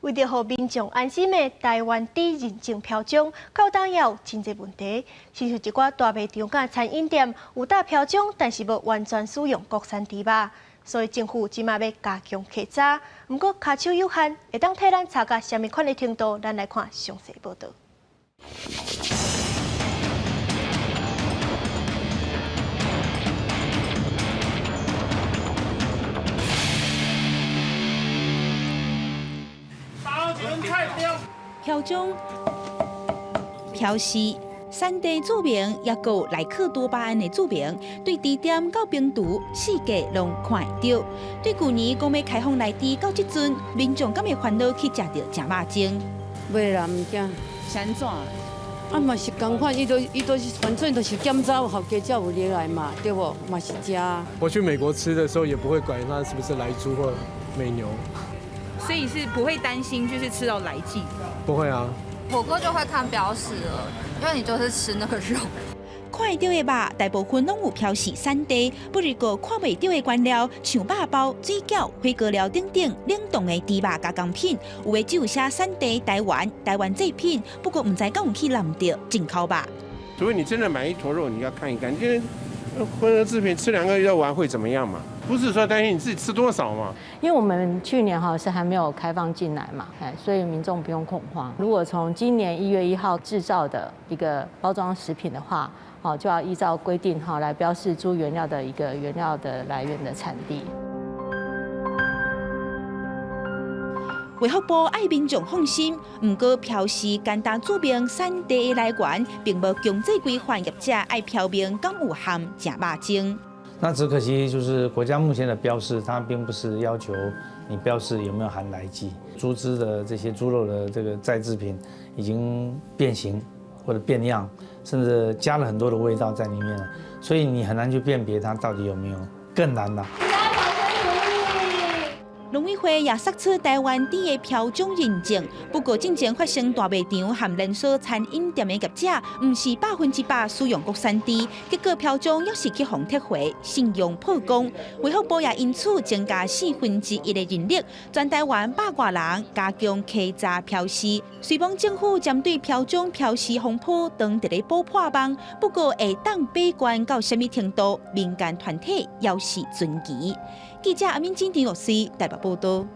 為著予民眾安心的台灣豬認證標章，到今也有真濟問題。親像一寡大賣場佮餐飲店有貼標章，但是無完全使用國產豬肉，所以政府這馬欲加強稽查。毋過跤手有限，會當替咱查到啥物款的程度？咱來看詳細報導。標章、標示、產地註明，抑閣萊克多巴胺的註明，對豬店到冰櫥四界攏看會著。對舊年講欲開放萊豬到這陣，民眾敢會煩惱去食著食肉精？袂啦，毋驚。是按怎？啊嘛是仝款，伊都伊都是反正都是檢查有合格才有入來嘛，對無？嘛是食。我去美國吃的時候，也不會管它是不是萊豬或美牛。所以是不會擔心，就是吃到萊劑。不會啊。火鍋就會看標示了，因為你就是吃那個肉。看會著的肉，大部分攏有標示產地，不過看袂著的原料，像肉包、水餃、火鍋料等等冷凍的豬肉加工品，有的只有寫產地台灣、台灣製品，不過毋知敢有去濫著進口肉。所以你真的買一坨肉，你要看一看，因為混合製品吃兩個藥丸會怎麼樣嘛？不是說擔心你自己吃多少嘛？因為我們去年哈是還沒有開放進來嘛，哎，所以民眾不用恐慌。如果從今年1月1號製造的一個包裝食品的話，哦，就要依照規定哈來標示豬原料的一個原料的來源的產地。衛福部愛民眾放心，毋過標示簡單註明產地的來源，並無強制規範業者愛標明敢有含食肉精。那只可惜就是國家目前的標示，它並不是要求你標示有沒有含萊劑。豬隻的這些豬肉的這個再製品已經變形或者變樣，甚至加了很多的味道在裡面了，所以你很難去辨別它到底有沒有，更難了。農委會也釋出台灣豬的標章認證，不過進前發生大賣場和連鎖餐飲店的業者，毋是100%使用國產豬，結果標章猶是去予撤回，信用破功。衛福部也因此增加1/4的人力，全台灣百外人加強稽查標示。雖罔政府針對標章標示風波，當佇咧補破網，不過會當把關到啥物程度，民間團體猶是存疑。記者阿敏金、陳律師台北報導。